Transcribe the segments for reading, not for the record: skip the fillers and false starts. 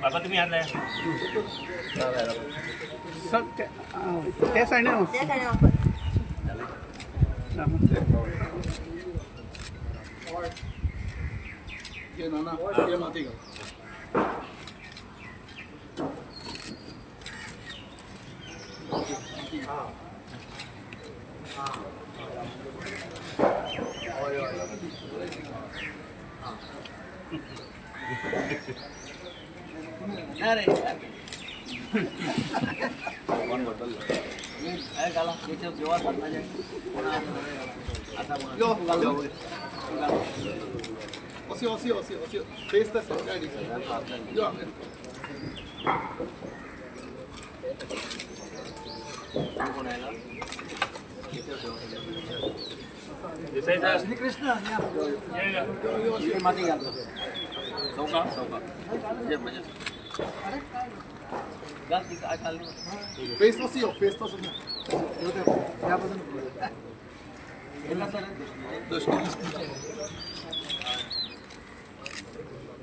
बाबा तुम्ही आणलाय ते सायडीन ते सायडीन वापर. देसाई सर. श्रीकृष्ण. चौका चौका म्हणजे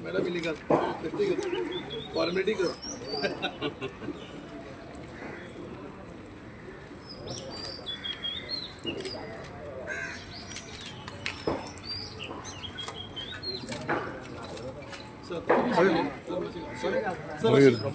मॅडम इलिगल फॉर्मेलिटी कर. मयूर. सर.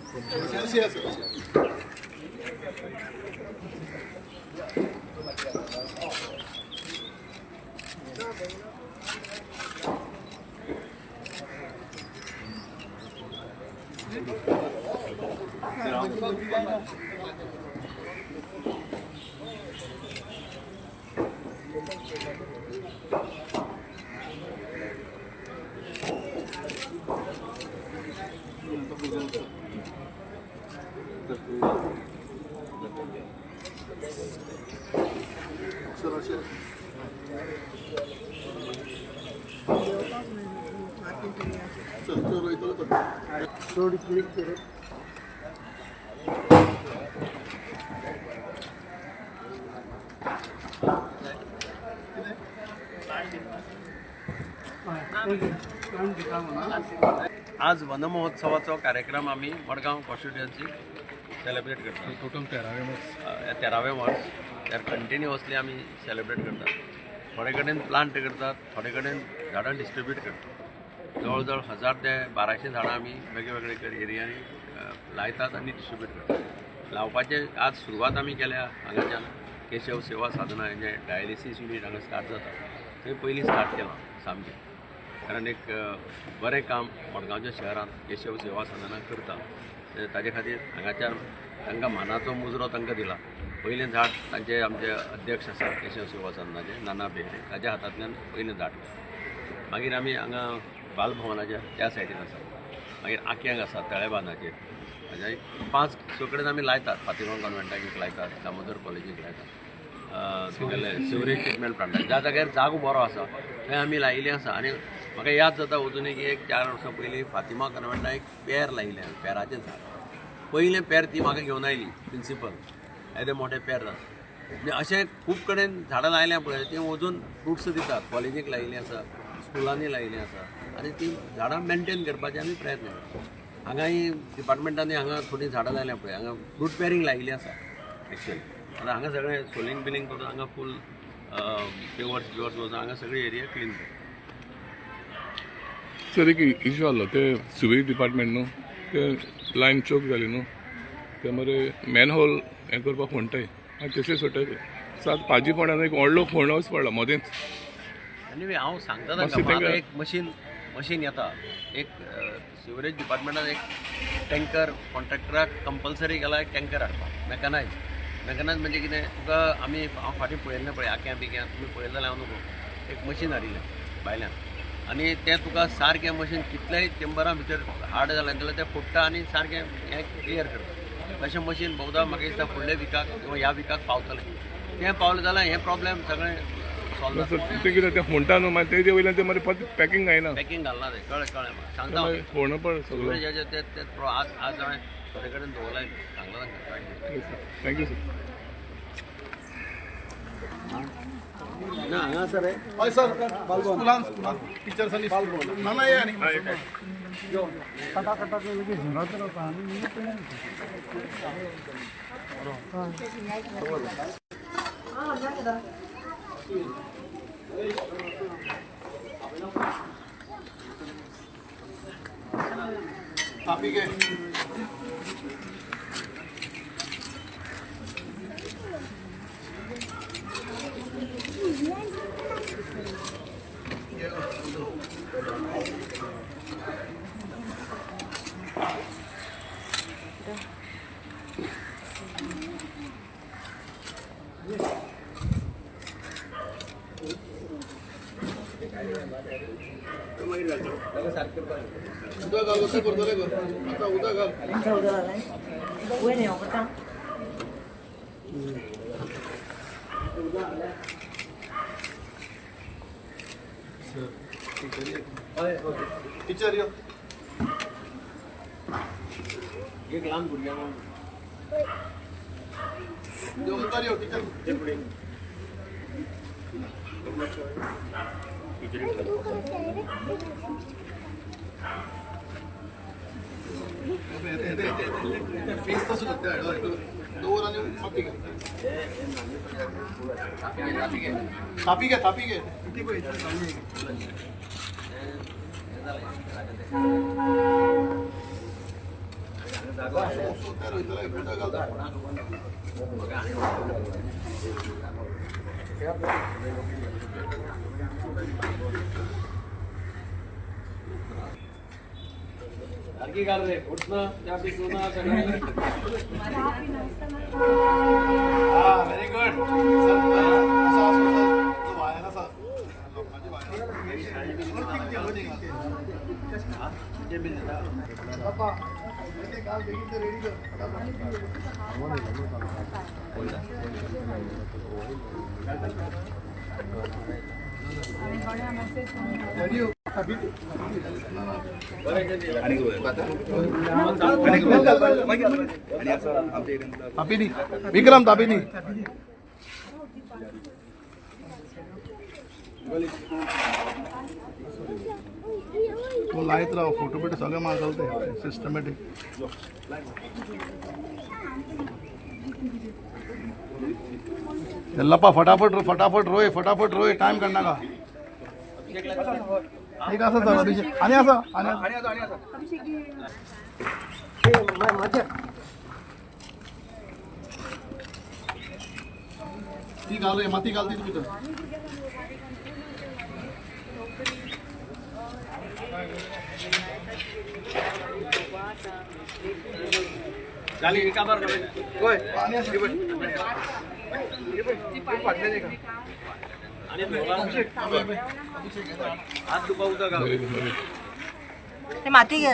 चड क्लिक कर. आज वनमहोत्सवाचो कार्यक्रम आमी मडगांव कॉन्स्टिट्युएन्सी सेलिब्रेट करता. टोटल 13वें वर्स. 13वें वर्स तर कंटिन्युअसली आमी सेलिब्रेट करतात. थोडे कडेन प्लांट करतात, थोडे कडेन झाडां डिस्ट्रिब्यूट करतात. जवळ जवळ 1000 ते 1200 झाडां आमी वेगळे एरियांनी लायतात आनी डिस्ट्रिब्यूट करतात. लावपाचे आज सुरवात आमी केल्या हांगाच्यान. केशव सेवा साधना हें डायलिसीस युनीट हांगा स्टार्ट जाता थंय पयलीं स्टार्ट केलां सामकें, कारण एक बरें काम मडगांवच्या शहरांत केशव सेवा सदना करता. ताजे खातीर हांगाच्यान तांकां मानाचो मुजरो तांकां दिला. पयलें झाड तांचे आमचे अध्यक्ष आसा केशव सेवा सदनाचे नाना बेहरे, ताज्या हातांतल्यान पयलें झाड. मागीर आमी हांगा बालभवनाच्या त्या सायडीन आसा, मागीर आक्यांक आसा तळेबांदाचेर, म्हणजे 5-6 कडेन आमी लायतात. फातिमा कॉन्वेंटाक एक लायतात, दामोदर कॉलेजीक लायतात, तुगेले सिवरेज ट्रिटमेंट प्लांटाक ज्या जाग्यार जागो बरो आसा थंय आमी लायिल्लें आसा. आनी म्हाका याद जाता अजुनूय की एक 4 वर्सां पयलीं फातिमा कॉन्वेंटाक एक पेर लायिल्लें, पेराचें झाड. पयलें पेर ती म्हाका घेवन आयली प्रिंसिपल, येदें मोठें पेर जाता. म्हणजे अशें खूब कडेन झाडां लायल्या पळय, तीं अजून फ्रुट्स दितात. कॉलेजीक लायिल्लीं आसा, स्कुलांनी लायिल्लीं आसा आनी तीं झाडां मेनटेन करपाचे आमी प्रयत्न करता. हांगाय डिपार्टमेंटांनी हांगा थोडीं झाडां लायल्या पळय, हांगा फ्रूट पेरींग लायिल्लीं आसा एक्चुअली. आतां हांगा सगळें सोलिंग बिलिंग करून हांगा फूल पेवर्स बिवर्स वचून हांगा सगळी एरिया क्लीन करता. सर, एक इशू आहलो ते सिवेज डिपार्टमेंट न्हू, ते लायन चोक जाली न्हू, ते मरे मॅनहोल हें करपाक फोणटाय आनी तशें सोडटाय. सो आतां पाजी फोंड्यान एक व्हडलो फोंडोच पडला मदेंच. आनी हांव सांगता मातशें तांकां, तांकां एक मशीन येता, एक सिवरेज डिपार्टमेंटान एक टँकर कॉन्ट्रॅक्टराक कंपल्सरी केला एक टँकर हाडपाक. मेकॅनायज म्हणजे कितें तुका आमी हांव फाटीं पळयल्लें पळय आक्यां बिक्यां तुमी पळयलें जाल्यार हांव नको, एक मशीन हाडिल्लें भायल्यान आनी तें तुका सारकें मशीन कितल्याय चेंबरां भितर हाड जालें जाल्यार तें फुट्टा आनी सारकें हें क्लियर करता. तशें मशीन बहुदा म्हाका दिसता फुडल्या विकाक किंवा ह्या विकाक पावतलें. तें पावलें जाल्यार हें प्रॉब्लेम सगळें सॉल्व जाता. तें कितें तें फोणटा न्हू, मागीर तेजे वयल्यान तें मागीर परत पॅकींग जायना. पॅकिंग घालना तें, कळ्ळें कळ्ळें म्हाका सांगता हांव. मागीर फोंड पड सगळो. सिवरेजाचें ते ते आज आज हांवें थोडे कडेन दवरलां, सांगलां तांकां. Thank you sir. हय सर, स्कुलान स्कुलान टिचर्सांनी ना ना, ये आनी तापी घे. उदक घाल. कसं करतले गो आता? उदक घाल. वयर हें करता. टिचर यो. एक ल्हान भुरग्यांक. यो मुखार यो टिचर. फेस तसो करता, दवर आनी माती घे, तापी घे, तापी घे. उदक घालता. सारखी घाल रे, उठना त्या पिकून सगळं. हा, व्हेरी गुड. असं असं वायर असा लोकांची वायर. रेडी कर. तापिनी, विक्रम, तापिनी. तो लायत राव, फोटो बिटो सगळें मार चलते सिस्टमॅटीक. लपा, फटाफट फटाफट रोय, फटाफट रोय, टायम काडनाका. एक आसा सर, अभिषेक आनी आसा आनी आसा. ती घाल रे, माती घाल ती भितर. चाली काबार. पाणी आसा. आणि हात दुखा, उदक घाल. बरें बरें. ते माती घे.